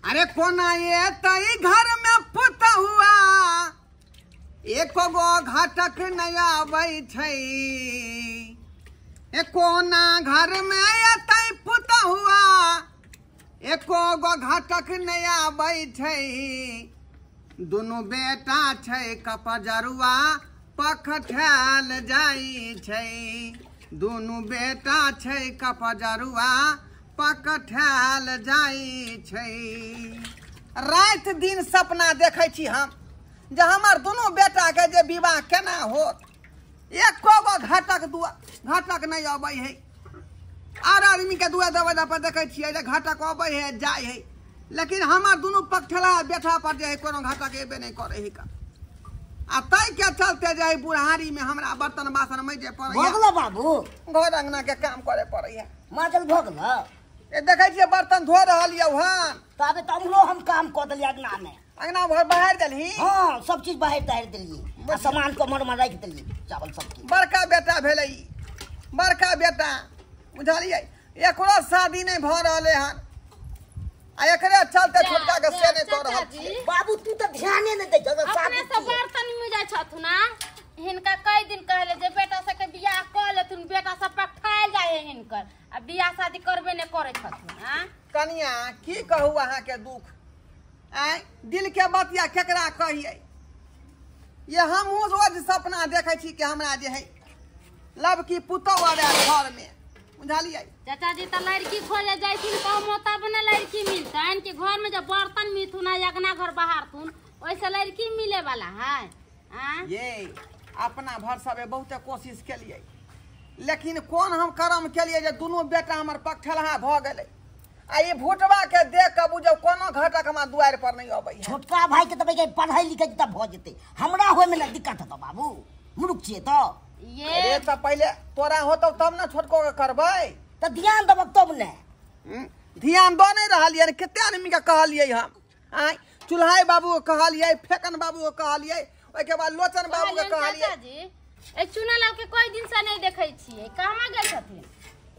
अरे कोना ये तई घर में पुतहुआ एको गो घटक नहीं आबै छै। ए कोना घर में एतै पुतहुआ एको गो घटक नहीं आबै छै। दुनू बेटा छै कपजरुआ पखठैल जाइ छै। दुनू बेटा छै कपजरुआ पकठैल जाइ छै। राति दिन सपना देखै छी हम जे हमर दुनू बेटा के जे विवाह केना होत। एको गो घटक दुआ घटक नहीं अबै है। आर आदमी के दुआ दरवाजा पर देखै छियै जे घटक अबै है जाइ है, लेकिन हमर दुनू पकठला बेटा पर जे है कोनो घटक एबे नहीं करे है का। आ तै के चलते जे है बुढ़ारी में हमरा बर्तन बासन मजे पड़ै है। भऽ गेलो बाबू? घर अंगना के काम करे पड़ै है। माजल भऽ गेलो? ए देखै छियै बर्तन धो रहल यौ हन। ताबे तमरो हम काम कऽ देलियै अंगना में। अंगना भर बाहर देलही? हां, सब चीज बाहर तार देलियै आ सामान कमर में राखि देलियै, चावल सब चीज। बड़का बेटा भेलै, बड़का बेटा बुझलियै, एकरो शादी नहीं भऽ रहलै हन आ एकरे चलते छोटका के से नहीं कऽ रहल छियै। बाबू तू तऽ ध्याने नहि दै छह। अपने से बर्तन मिजाइ छथुन ना। हिनका कई दिन कहले जे बेटा सबके बियाह कऽ लेथुन, बेटा सब पठायल जाइ है हिनकर, आ बियाह शादी करबे नहि करै छथुन। आ कनिया की कहू अहाँ के दुख, आय दिल के बतिया केकरा कहियै। ये हमहूँ रोज सपना देखै छी कि हमरा जे है लबकी पुतहु आबै घर में, बुझलियै। चाचा जी तऽ लड़की खोजे जाइथिन कहमो तब ने लड़की मिलतनि कि घर में जब बर्तन मिथुन आ अंगना घर बहारथुन ओहिसे लड़की मिले वाला है। आ ये अपना भर सबे बहुते कोशिश केलियै, लेकिन कोन हम कर्म केलियै जे दुनू बेटा हमर पकठलहा भऽ गेलै। आ ई भुटवा के देख के बुझौ कोनो घटक हमरा दुआरि पर नहीं अबै है। छोटका भाई के तऽ पढ़ै लिखै तब भऽ जेतै, हमरा होय में दिक्कत हेतौ बाबू, मूर्ख छियै तऽ। ये अरे तऽ पहिले तोरा होतौ तब ने छोटको के करबै, तऽ ध्यान देबक तब ने। ध्यान दऽ नहीं रहलियै, कते आदमी के कहलियै हम। आँय चुल्हाई बाबू के कहलियै, फेकन बाबू के कहलियै, ओहिके बाद लोचन बाबू के कहलियै। चाचा जी ए चुनालाल के कोई दिन से नहीं देखै छियै, कहमा गेल छथिन?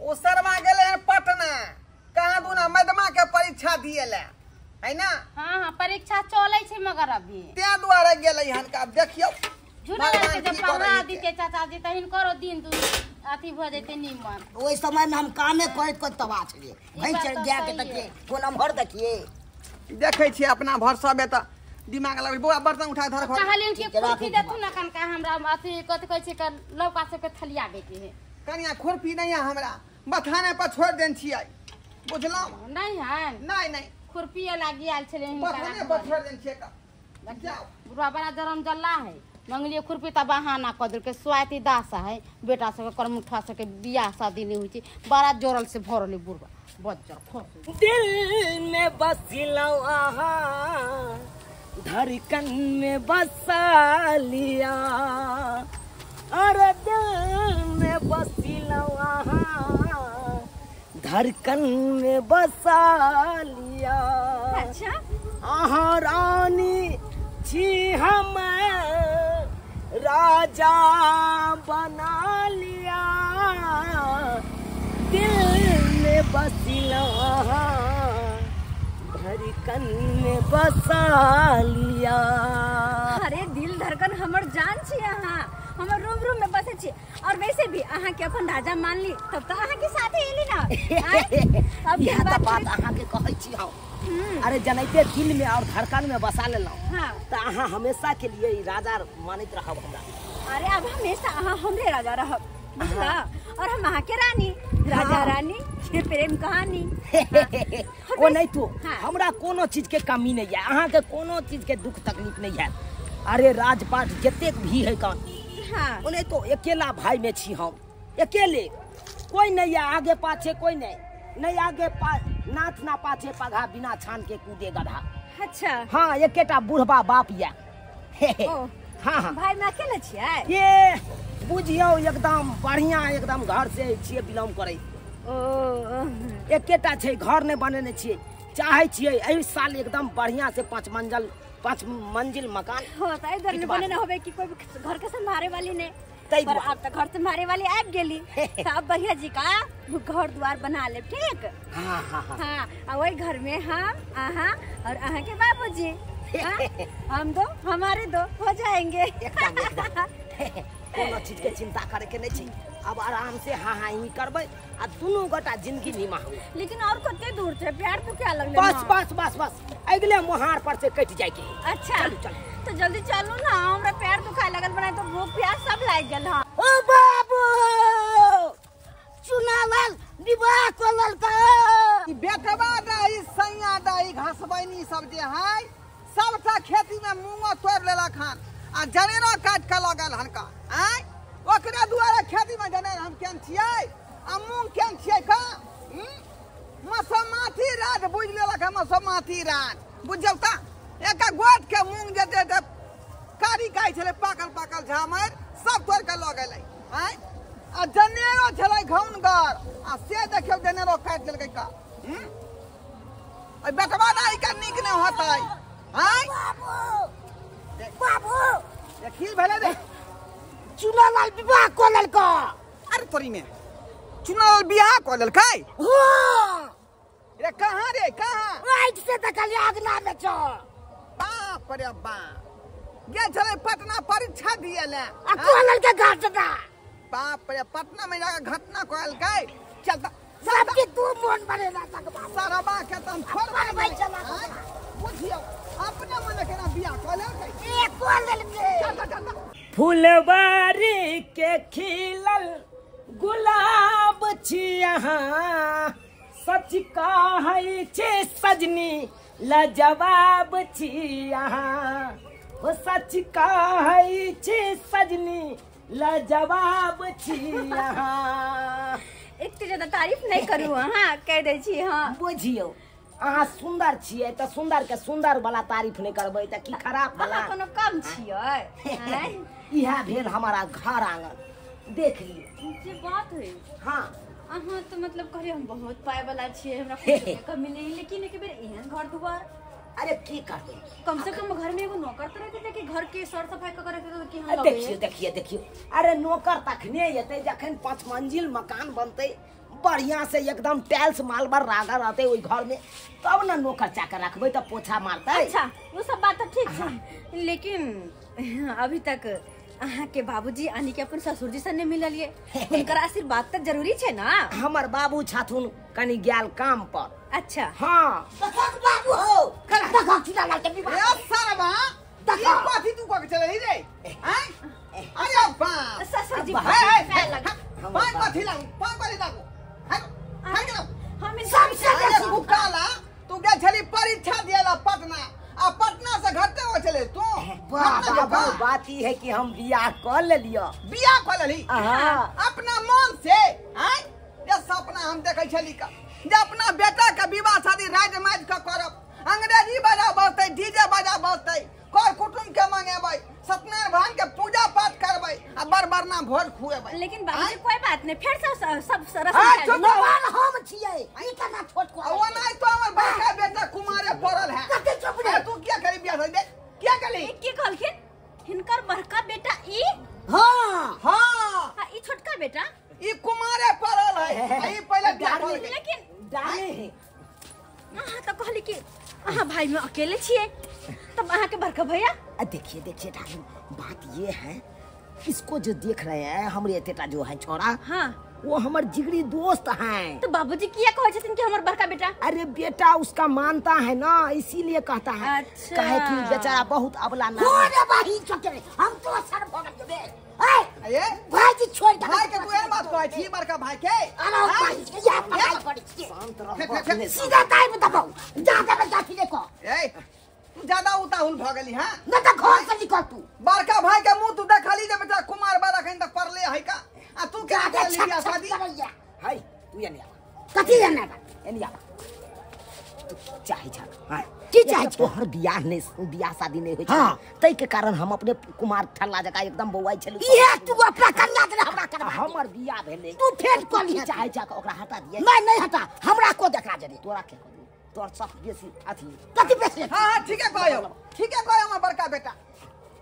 ओ सरवा गेलै हन पटना, कहाँ दूना मदमा के परीक्षा दिए ला है ना। हां हां परीक्षा चलै छै मगर अभी तें दुआरे गेलै हन। का देखियौ झूलालाल के जब पढ़ा दिते चाचा जी त हिनकरो दिन दू अथी भ जैते निमन। ओहि समय में हम कामे करैत करैत तबाह छलियै, भैंस चढ़ गाय के देखिए कोन अमहर देखिए। देखै छियै अपना भर सबे तऽ दिमाग लगै। बौआ बर्तन उठा धर घर। कहलियन कि खुरपी देथुन ना कनका हमरा अथी कथि कहै छै के लौका सबके थलियाबे के है। कनिया खुरपी नहीं है हमरा, बथाने पर छोड़ देन छियै, बुझलौं? नहीं है। नहीं नहीं खुरपी लागी आयल छलै हिनका, बथाने पर छोड़ देन छियै। का जाओ बुढ़वा बड़ा जरम जल्ला है, मंगलिए खुरपी तऽ बहाना कऽ देलकै। स्वाति दास है बेटा सबके करमुठा सबके बियाह शादी नहीं होइ छै, बड़ा जोरल से भरल है बुढ़वा बज्जर खसु। दिल में बसिलौ अहाँ, धड़कन में बसा लिया। अरे दिल में बसिलौ अहाँ, धड़कन में बसा लिया। अच्छा अहाँ रानी छी हम राजा बना लिया। दिल में बसिलौ अहाँ, धड़कन में बसा लिया। अरे दिल धड़कन हमर जान छी अहाँ, हमर रूम रूम में बसे छी। और वैसे भी अहाँ के अपन राजा मान ली तब तो अहाँ के साथे एली ना। अब इएह तऽ बात अहाँ के कहै छी हम। अरे जनैते दिल में और धड़कन में बसा लेलहुँ। हाँ। तऽ अहाँ हमेशा के लिए राजा मानैत रहब हमरा। अरे अब हमेशा अहाँ हमरे राजा रहब, बुझला? और हम अहाँ के रानी, राजा हाँ। रानी के प्रेम कहानी। ओ नहीं तो हाँ। हमरा कोनो चीज के कमी नहीं है, अहाँ के कोनो चीज के दुख तकलीफ नहीं है। अरे राजपाट जतेक भी है कान। हाँ। ओ नहीं तो अकेला भाई में छी हम, अकेले कोई नहीं है, आगे पाछे कोई नहीं, नहीं आगे नाथ ना पाछे पघा, बिना छान के कूदे गधा। अच्छा हाँ एकेटा बुढ़बा बाप या। हाँ हाँ भाई में अकेले छियै? ये बुझियौ एकदम बढ़िया, एकदम घर से छियै बिलोंग करै। ओ एकेटा छै, घर नहि बनेने छियै, चाहै छियै एहि साल एकदम बढ़िया से 5 मंजिल मकान हो। तऽ एहि दुआरे बनेने होबै कि कोई घर के संभारे वाली ने। पर अब तो घर तुम्हारे वाली आबि गेली तो अब बढ़िया जी का घर द्वार बना ले ठीक। हाँ हाँ हाँ। हाँ वही घर में हम अहाँ और अहाँ के बाबूजी हम दो हमारे दो हो जाएंगे। एकदम एकदम कोनो चीज के चिंता करे के नहीं छै, अब आराम से हाँ हाँ ही करबै आ दुनू गोटा जिंदगी निमाहू। लेकिन और कते दूर छै प्यार तो क्या लगले? बस बस बस बस अगले मोहार पर से कट जाय के। अच्छा चलू चलू तो जल्दी चलू ना, हमरा पैर दुखाए लगल बनाए तो भूख प्यास सब लाग गेल। हां ओ बाबू चुनालाल विवाह को ललका ई बेटवा दाई सैया दाई घसबैनी सब जे है सबटा खेती में मूंगो तोड़ लेलक हन आ जनेरो काट के लगल हनका। आय ओकरा दुआरे खेती में जनेर हम केन छियै आ मूंग केन छियै का मसमाथी राज बुझ लेलक हन, मसमाथी राज बुझौ त एक गोट के मूंग जे जे कारी काई छलै पाकल पाकल झामर सब तोड़ के लऽ गेलै। आय आ जनेरो छलै घौनगर आ से देखियौ जनेरो काटि देलकै का। बेटवा दाई के नीक नहि होतै। आय बाबू बाबू देखी भेलै रे चुनालाल विवाह को ललका। अरे तोरी में चुनालाल बियाह को ललकै? हां रे कहां रे कहां? राइट से देखलियै अगना में छौ। बाप रे बाप गेल छलै पटना परीक्षा दिए ले आ को ललका घटना। बाप रे पटना में जाके घटना कहलकै। चल सबके तू मोन बनेला सकबा सरबा के त हम छोड़बै चला बुझियौ अपने मने केना बियाह क लेलकै ए को लेलकै। चल चल चल फुलवारी के खिलल गुलाब छी अहाँ सच कहै छै सजनी लाजवाब छी अहाँ हो सच कहै छै सजनी लाजवाब छी अहाँ। एक ज्यादा तारीफ नहीं करू अहाँ कह दै छी। हाँ बुझियौ अहाँ सुंदर छियै तऽ सुंदर के सुंदर वाला तारीफ नहीं करबै तऽ की खराब वाला? अहाँ कोनो कम छियै? इएह भेल हमारा घर आंगन देख लियौ जे बात है। हाँ अहाँ तो मतलब कहलियै हम बहुत पाय वाला छियै हमरा कुछ के कमी नहीं, लेकिन एक बेर एहन घर दुआर अरे की करबै? कम से कम घर में एगो नौकर तो रखते कि घर के सर सफाई कर रखते कि हम देखियो देखियो देखियो अरे नौकर तखने एतै जखन 5 मंजिल मकान बनतै बढ़िया से एकदम टाइल्स मालबर रागा रहते ओई घर में तब ना नौकर चाकर रखबै त पोछा मारतै। अच्छा वो सब बात तो ठीक छै, लेकिन अभी तक अहाँ के बाबूजी यानी कि अपन ससुर जी से नहीं मिललिए, हुनकर आशीर्वाद त जरूरी छै ना। हमर बाबू छथुन कनी गेल काम पर। अच्छा हाँ बाबू हो देखो चुनालाल के विवाह ए सरबा देखो कथी तू कह के चलही रे? हैं अरे बाप ससुर जी पान कथी लागू पान कथी लागू हम सबसे अरे भुकाला तू गेल छली परीक्षा दिएला पटना आ पटना से घटे हो चले तू। बाबू बात ई है कि हम बियाह कर लेलियो। बियाह कर लेली अपना मन से? हैं ये सपना हम देखै छली का जे अपना बेटा के विवाह शादी राज माज के करब, अंग्रेजी बाजा बजतै डीजे बाजा बजतै कर कुटुम के मंगेबै सत्यनारायण भगवान के पूजा पाठ करबै आ बरबरना भोज खुएबै। लेकिन बाबूजी कोई बात नहीं फिर से सब रस्म हम छियै ई केना छोट को ओ नहीं तो हमर बड़का बेटा कुमारे पड़ल है। कते चुप रे तू क्या करी बियाह शादी क्या करी? की कहलखिन हिनकर बड़का बेटा ई? हां हां ई छोटका बेटा ई कुमारे पड़ल है ई पहले बियाह कर। लेकिन डाले है अहाँ तो कहली कि अहाँ भाई में अकेले छियै तब अहाँ के बड़का भैया। देखिए देखिए डार्लिंग बात ये है इसको जो देख रहे हैं हमरे एतेटा जो है छोरा हाँ वो हमर जिगरी दोस्त हैं। तो बाबूजी किया कहै छथिन कि हमर बड़का बेटा? अरे बेटा उसका मानता है ना इसीलिए कहता है। अच्छा। काहे कि बेचारा बहुत अबला ना हो रे भाई छोटे हम तो सर भगत जेबे। ए भाई जी छोड़ दे भाई के तू एहन बात कहै छी बड़का भाई के? अरे भाई के या पकाई पड़ी छी शांत रह सीधा ताई में दबाऊ जा दे जाती देखो। ए तू ज्यादा उताहुल भ गेली। हां न त घर से निकल तू बड़का भाई के मुंह तू देखली जे बेटा कुमार बारा खन तक पड़ले है का आ तू क्या कर लिया शादी? हाय तू एने आवा कथी एने आवा एने आवा तू चाहे छ। हां की चाहे? तोहर बियाह नहीं बियाह शादी नहीं होई छै तै के कारण हम अपने कुमार ठल्ला जका एकदम बौआई छलु। ये तू अपना कन्या दे हमरा करबा हमर बियाह भेलै तू फेर क लिया चाहे छ ओकरा हटा दिए। नहीं नहीं हटा हमरा को देखरा जरे तोरा के को तोर सब बेसी अथी कथी बेसी? हां हां ठीक है कहयो ठीक है कहयो हमर बड़का बेटा।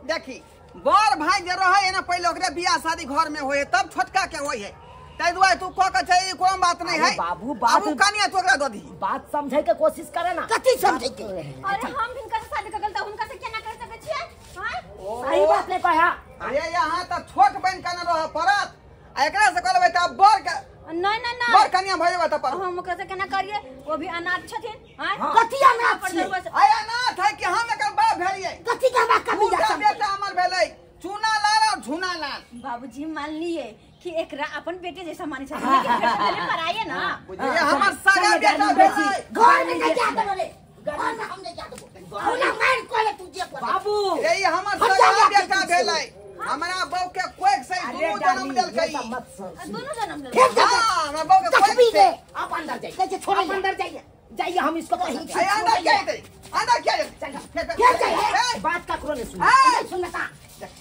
देखी बड़ भाई जे रहे ना पहिले ओकरे बियाह शादी घर में होय तब छोटका के होय है तै दुआरे तू कह के छै ई कोनो बात नहीं है बाबू, बात- अब उ कनिया तू ओकरा दऽ दही बात समझे के कोशिश करे ना। कथी समझे के? अरे हम हिनका से शादी कर त हुनका से केना कर सकै छियै? हां सही बात नहीं कहा। अरे यहाँ तऽ छोट बन के न रह पड़त आ एकरा से कहलबै तऽ बड़ के नहीं नहीं नहीं बड़ कनिया भऽ जेबै तऽ पर हम ओकरा से केना करिए? वो भी अनाथ छथिन। हां कथी अनाथ छियै? अरे अनाथ है कि हम एकर बाप भेलियै? कथी के हमरा कमी दूटा बेटा हमर भेलै, चूना लाल और झूना लाल। बाबूजी मान लिए कि एकरा अपन बेटे जैसा माने छथिन, लेकिन फिर से पहले पढ़ाइए ना। बुझलियै हमर सगा बेटा भेलै। घर में नहीं जा देबो रे, घर में हम नहीं जा देबो। हमरा मार कोले तू जे पर बाबू ये हमर सगा बेटा भेलै। हमरा बहू के कोख से अरे दुनू जन्म डार्लिंग देलकै। ये सब मत सोच। दोनों जन्म ले फेंक दे। हां हमरा बहू के कोख तकबी से दे। आप अंदर जाइए, कैसे छोड़ आप अंदर जाइए, जाइए हम इसको कहीं अरे अंदर क्या जेतै? अंदर क्या जेतै? चल क्या जाइए? बात ककरो नहीं सुन। नहीं सुनता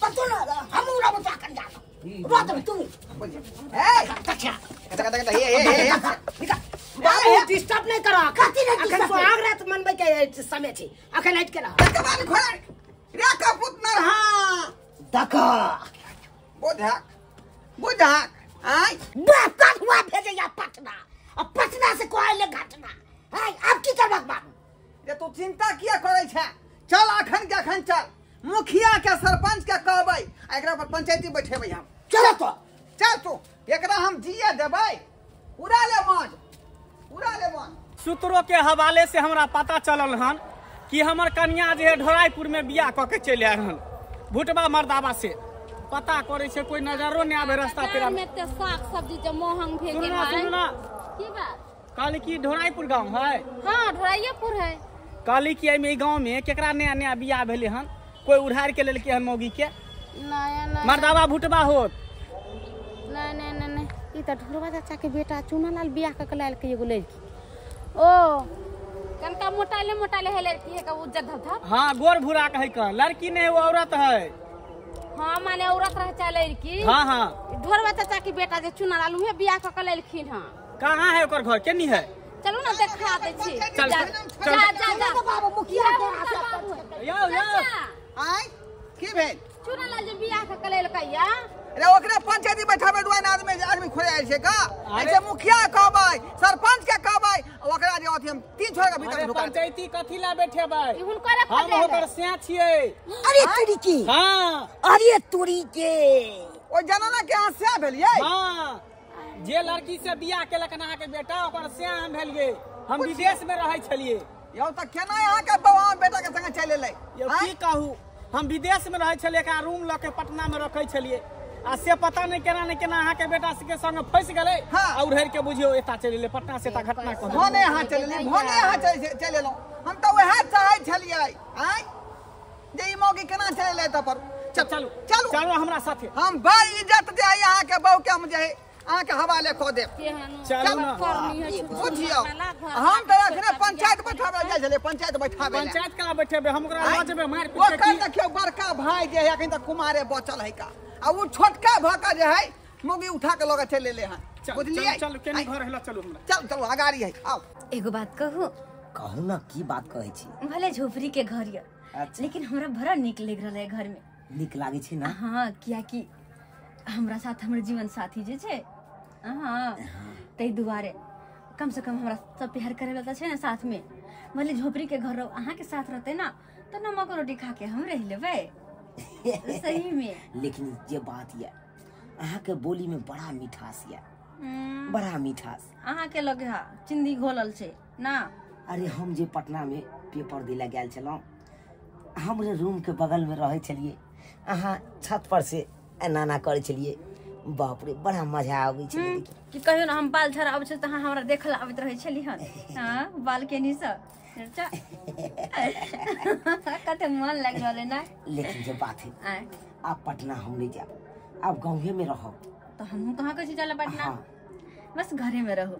तो तू ना हम उड़ा बचा कर जा रो दे तू। ए तक्षा कता कता ए ए ए बाबू डिस्टर्ब नहीं करो। कथी नहीं अखन disturb सुहाग रात मनबै के समय छै, अखन हटि के रह। कबार खोला रे का पुतनर। हां दका बुझाक बुझाक आय बात हुआ भेजे या पटना, अब पटना से कोई ले घटना हाय अब की करबाक बाबू? जे तू चिंता किया करै छै? चल अखन के अखन चल मुखिया के सरपंच के कहबै आ एकरा पर पंचायती बैठेबै हम। चलो तो चल तू एकरा हम जिए देबै। उड़ा ले मौज, उड़ा ले मौज। सूत्रों के हवाले से हमरा पता चलल हन कि हमर कन्या जे है ढोराईपुर में बियाह कऽ के चलि आयल हन भुटबा मर्दाबा से। पता करे छै कोई नजरो नहीं आवे रास्ता पेरा में। में ते साग सब्जी जे महंग भे गेल सुनना है। सुनना की बात? कहली कि ढोराईपुर गांव है? हां ढोराईपुर है। कहली कि एहिमे गांव में केकरा नया नया बियाह भेलै हन, कोई उधार के लेलकै हन मौगी के? नया नया मर्दाबा भुटबा होत। नहीं नहीं नहीं नहीं ई त ढोरबा चाचा के बेटा चूनालाल बियाह क के लायल के एगो लड़की। ओ कनका मोटाले मोटाले है लड़की है का उज्जर धब धब। हाँ गोर भूरा के है का लड़की नहीं वो औरत है। हाँ माने औरत रह चाहे लड़की। हाँ हाँ ढोरबा चाचा के बेटा जे चूनालाल उहे बियाह क के लेलखिन हन। कहाँ है ओकर घर केनी है? चलू ना देखा दै छी। चल, जा चल। जा जा जा बाबू मुखिया के हाथ यो यो आय की भेल? चूनालाल जे बियाह क के लेलकै या अरे ओकरे पंचायती बैठाबै दुआरे आदमी आदमी खोजे आयल छै का? ऐसे मुखिया कहबै सरपंच के कहबै ओकरा जे अथी हम तीन छोड़ के भीतर अरे ढुका देबै। पंचायती कथी ला बैठेबै? ई हुनकरे हम खोजे ओकर सिया छियै। अरे तुरी की, हाँ अरे तुरी के ओ जनाना के अहाँ सिया भेलियै? हाँ जे लड़की से बियाह केलक अहाँ के बेटा ओकर सिया हम भेलियै। हम विदेश में रहै छलियै। यौ तऽ केना अहाँ के बौआ बेटा के संगे चलि एलै? यौ की कहू हम विदेश में रहै छलियै, एकरा रूम लऽ के पटना में रखै छलियै आ से पता नहीं केना नहीं केना अहाँ के बेटा के संग फंसि गेलै। हाँ। आ उधर के बुझियौ एता चलि एलै पटना से एता घटना कऽ देलकै। भने अहाँ चलि एलियै, भने अहाँ चलि एलहुँ। हम तऽ वएह चाहै छलियै आँय जे ई मौगी केना चलि एलै एतऽ पर। चल चलू चलू चलू हमरा साथे। हम बड़ इज्जत जे है अहाँ के बहू के हम जे है अहाँ के हवाले कऽ देब। चलू ना। बुझियौ हम तऽ अखने पंचायत बैठाबै जाइ छलियै, पंचायत बैठाबै लए। पंचायत केना बैठेबै? हम ओकरा लऽ जेबै मारि पीट के। ओकर देखियौ बड़का भाई जे है अखन तक कुमारे बचल है का आ उ छोटका भका जे है मौगी उठा के लऽ के चलि एलै हन। बुझलियै? चलू केनी घर हेला चलू हमरा। चल चलू अगाड़ी है आउ। एगो बात कहू? कहू ना की बात कहै छी? भले झोपड़ी के घर य लेकिन हमरा बड़ा नीक लग रहल है घर में। नीक लागै छै ना? हाँ कियाकि हमरा साथ हमर जीवन साथी जे छै। हाँ तै दुआरे कम से कम हमरा सब प्यार करे वाला छै ना साथ में। भले झोपड़ी के घर रहो अहाँ के साथ रहते ना तो नमक रोटी खा के हम रह लेबै सही में। लेकिन जे बात ये अहाँ के बोली में बड़ा मिठास ये, बड़ा मिठास। अहाँ के लगे हा चिंदी घोलल छै ना? अरे हम जे पटना में पेपर दिला गेल छलहुँ हमरे रूम के बगल में रहै छलियै, अहाँ छत पर से एना एना करै छलियै, बाप रे बड़ा मजा आबै छलै। कि कहियो ना हम बाल झड़ आबै छै तऽ अहाँ हमरा देखल आबैत रहै छली हन। हाँ बाल के नीसँ कते मन लागि रहल है ना। लेकिन जे बात है आप पटना हम नहीं जाब, आप गाँवे में रहब। तो हमहूँ कहाँ कहै छी जाला पटना? हाँ। बस घरे में रहू।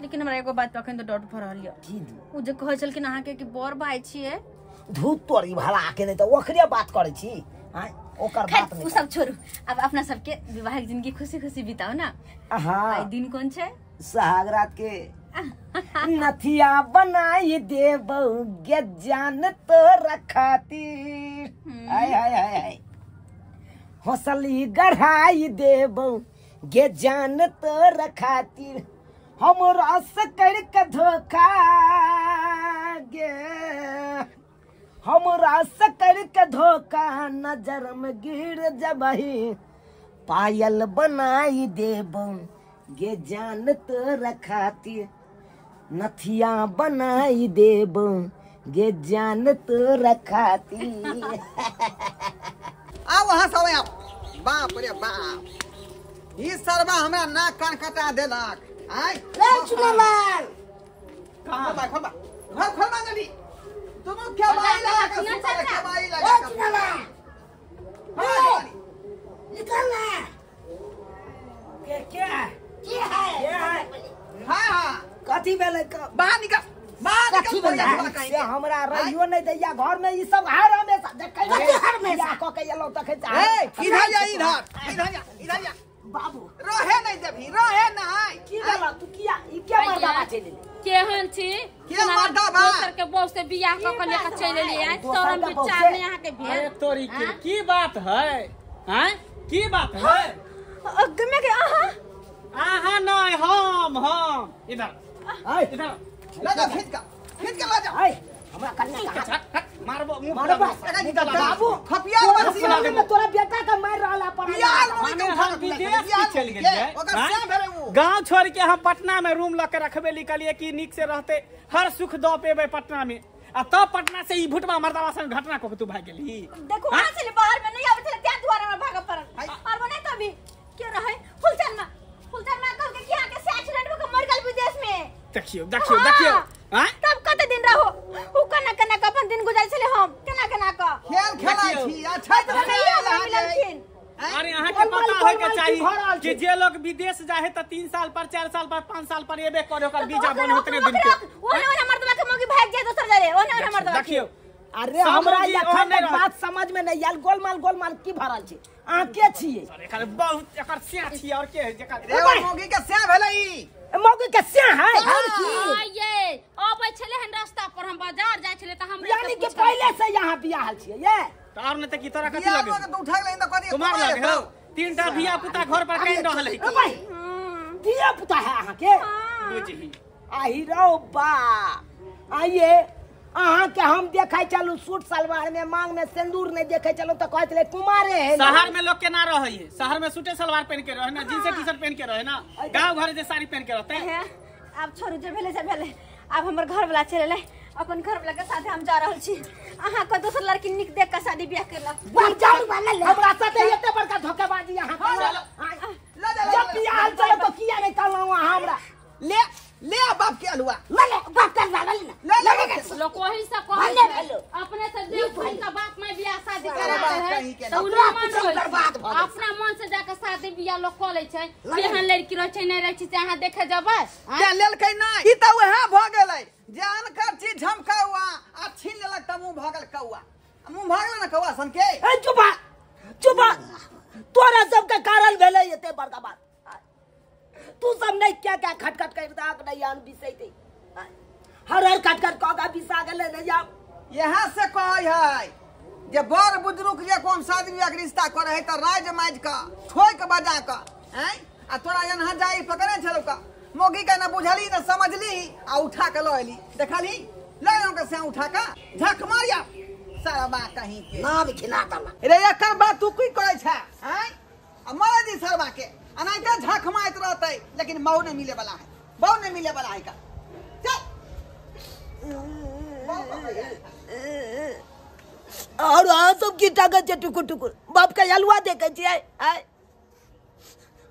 लेकिन हमरा एगो बात अखन तऽ डाउट भऽ रहल यऽ। की? ओ जे कहै छलखिन अहाँके कि बड़ भाई छियै। धूत तोरी भला के नहीं तऽ ओकरे बात करै छी आँय, ओकर खैर बात उ नहीं। सब छोड़ू, अब अपना सबके विवाहिक जिंदगी खुशी खुशी बिताओ ना। हाँ आइ दिन कोन छै? सुहाग रात के नथिया बनाई देबौ गे जान तोरा खातिर। हाय हाय हाय हाय। हौसली गढ़ाई देबौ गे जान तोरा खातिर हमरा से कर के धोखा गे हमरा से कर के धोखा नजर में गिर जबही पायल बनाई देबौ गे जान तोरा खातिर नथिया बनाई देबौ गे जान तोरा खातिर। आओ वहाँ सब आओ। बाप रे बाप ई सरबा हमरा नाक कान कटा देलक। आय रे चुनालाल कहां खोलबा घर खोलबा जल्दी तुम क्या बाई लगा के सुता के बाई लगा रे चुनालाल निकल ना के क्या के है के है हां हां कथी भेलै बाहर निकल बाहर निकल से हमरा रहियो नहीं दैया घर में ई सब हर हमेशा देखै हमेशा क के एलौ तखै ए इधर जा इधर इधर जा इधर जा बाबू रहे नहीं देबी रहे नहीं की भेल तू किया ई के मर्दाबा चलि केहन छी के मर्दाबा दोसर के बहू से बियाह क के लेके चलि एलियै शरम विचार नहीं अहाँ के भेल। अरे तोरी के की बात है हैं की बात है अगमे के अहाँ अहाँ नहीं हम इधर इधर ला जा खींच के ला जा हमरा कन्या मारबो मुंह मारबो बाबू खपिया बसी में तोरा बेटा के मार रहला पर माने हम विदेश में चल गेलियै ओकर से भेलै उ गांव छोड़ के हम पटना में रूम ल के रखबे लिखलिए कि निक से रहते हर सुख the पेबे पटना में आ तब पटना से ई भुटवा मर्दावा संग घटना को तू भाग गेली। देखो वहां से बाहर में नहीं आवे छले त्या दुआरे में भाग पड़ल और बने तभी के रहे फुलचन में कह के कि आके से एक्सीडेंट हो के मर गेल विदेश में। देखियो देखियो देखियो हां तब कते दिन रहो उ कना कना के अपन दिन गुजार छले हम कना कना के खेल खेलाय छी। अच्छा तो हमरा मिललखिन। अरे अहाँ के पता होय के चाही कि जे लोग विदेश जाहे त 3 साल पर 4 साल पर 5 साल पर एबे करे ओकर वीजा बन उतने दिन के ओने ओने मर्दवा के मौगी भाग जाय दोसर जरे ओने ओने मर्दवा। देखियो अरे हमरा एखन तक बात समझ में नहीं आयल गोलमाल की भरल छी अहाँ के छियै? एकर बहुत एकर स्या छी और के है जेकर रे मौगी के स्या भेलै ई मौगी के स्या है और की ये अबै छले हन रास्ता पर हम बाजार जाय छले त हम यानी कि पहले से यहां बियाह छियै ये त और न त की तोरा कथि लगे बियाह उठा गेलै त कथि तुम्हार लगे हो तीनटा धिया पुता घर पर काइन रहल है भाई धिया पुता है अहाँ के बुझही आही रौ बा आइए अहाँ के हम देखै चलू सूट सलवार में मांग में सिंदूर नहीं देखै चलू त कहै छलै कुमारे है। शहर में लोग के ना रहै है शहर में सूटे सलवार पहन के रहे ना जींस टी शर्ट पहन के रहे ना गांव घर जे साड़ी पहन के रहते हैं। आब छोड़ू जे भेलै से भेलै आब हमर घर वाला चल एलै अपन घर वाला के साथे हम जा रहल छी। अहाँ के दोसर लड़की निक देख के शादी बियाह करला हमरा साथे एते बड़का धोखेबाजी अहाँ जब बियाह चले तो किया नहीं कहलौं अहाँ हमरा ले ले बाप के अलुआ ले ले बाप के अलुआ ले ले ले लोग वही से कहै अपने से देख सुन के बाप में बियाह शादी कराते है तो उनो मन अपना मन से जाके शादी बियाह लोग क लै छै केहन लड़की रहै छै नहीं रहै छै से अहाँ देखे जेबै के लेलकै नहीं ई त वएह भ गेलै जे अनकर चीज झमकौआ आ छीन लेलक त मुंह भ गेल कौआ मुंह भ गेल ना कौआ सन के। ए चुप चुप तोरा सबके कारण भेलै एते बड़का बात तू सब नहीं क्या क्या खटखट कर दाक नहीं आन बिसैते हर हर खटखट क के बिसा गेलै नहीं जाओ। यहाँ से कहै है जे बड़ बुजुर्ग जे कोन शादी बियाह के रिश्ता करे है त राज माज का ठोक बजा का हैं आ तोरा यहाँ जाई पकड़े छलौ का मोगी के ना बुझली ना समझली आ उठा के ल एली देखली ले के से उठा के झक मारिया सारा बात कहीं के नाम खिला दला रे एकर बात तू की करै छै हैं आ मरे दी सरबा के अनाइते झक मारैत रहतै लेकिन मऊ नहीं मिले वाला है बहु नहीं मिले वाला है का चल और अहाँ सब की ताकत छै टुकुर टुकुर बाप के अलुआ देखै छियै आय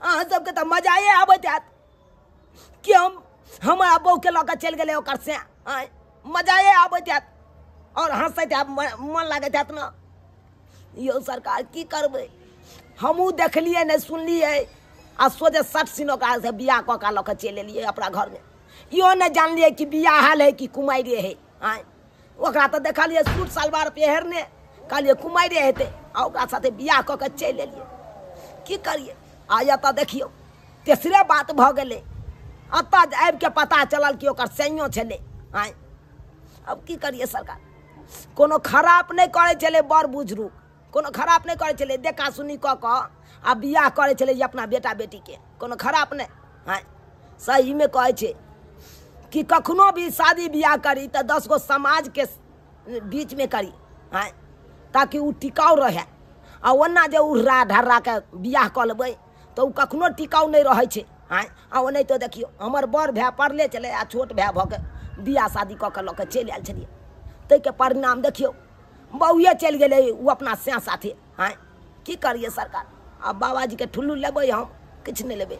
अहाँ सबके तऽ मजाए आबैत हैत कि हम हमरा बहू के लऽ के चलि गेलै ओकर से आय मजाए आबैत हैत और हँसैत हैत मन लागैत हैत ने। यौ सरकार की करबै हमहूँ देखलियै नहि सुनलियै आ सोझे 60 सिन ओकरा से बियाह कऽ के लऽ के चलि एलियै अपना घरमे। इहो नहि जानलियै कि बियाह हाल है कि कुमारिए है आँय ओकरा तऽ देखलियै सूट सलवार पहिरने कहलियै कुमारिए हेतै आ ओकरा साथे बियाह कऽ के चलि एलियै। की करियै आ एतऽ देखियौ तेसरे बात भऽ गेलै एतऽ आबिके पता चलल कि ओकर सैंयो छलै आँय। अब की करियै सरकार कोनो खराब नहि करै छलै बड़ बुजुर्ग कोनो खराब नहि करै छलै, देखा सुनी कऽ कऽ आ बियाह करै छलै अपना बेटा बेटीके, कोनो खराब नहि। हँ सहीमे कहै छै कि कखनो भी शादी बियाह करी तऽ 10 गो समाजके बीचमे करी, हँ ताकि ओ टिकाउ रहै। आ ओना जे उर्रा ढर्राके बियाह कऽ लेबै तऽ ओ कखनो टिकाउ नहि रहै छै। हँ आ ओनाहितो देखियौ हमर बड़ भाय पढ़ले छलै आ छोट भाय भऽ कऽ बियाह शादी कऽ कऽ लऽ कऽ चलि आयल छलियै, ताहिके परिणाम देखियौ बौए चलि गेलै ओ अपना सैं साथे। हँ की करियै सरकार, आब बाबाजीके ठुल्लू लेबै हम, किछु नहि लेबै।